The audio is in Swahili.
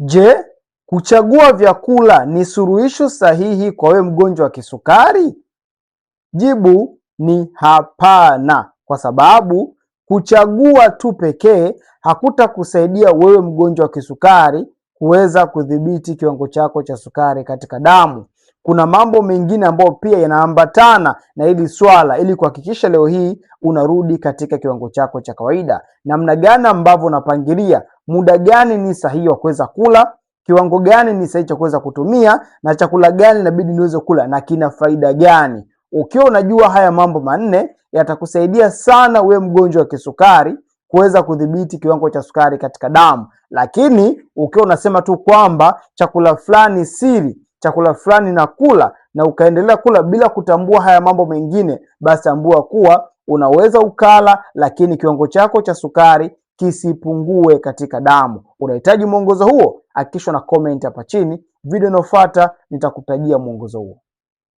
Je, kuchagua vyakula ni suluhisho sahihi kwa wewe mgonjwa wa kisukari? Jibu ni hapana, kwa sababu kuchagua tu pekee hakutakusaidia wewe mgonjwa wa kisukari kuweza kudhibiti kiwango chako cha sukari katika damu. Kuna mambo mengine ambayo pia yanaambatana na hili swala ili kuhakikisha leo hii unarudi katika kiwango chako cha kawaida. Namna gani ambavyo unapangilia, muda gani ni sahihi wa kuweza kula, kiwango gani ni sahihi cha kuweza kutumia, na chakula gani inabidi niweze kula na kina faida gani. Ukiwa unajua haya mambo manne yatakusaidia sana we mgonjwa wa kisukari kuweza kudhibiti kiwango cha sukari katika damu. Lakini ukiwa unasema tu kwamba chakula fulani siri, chakula fulani nakula, na ukaendelea kula bila kutambua haya mambo mengine, basi tambua kuwa unaweza ukala, lakini kiwango chako cha sukari kisipungue katika damu. Unahitaji mwongozo huo? Hakikisha na comment hapa chini. Video inayofuata nitakutajia mwongozo huo.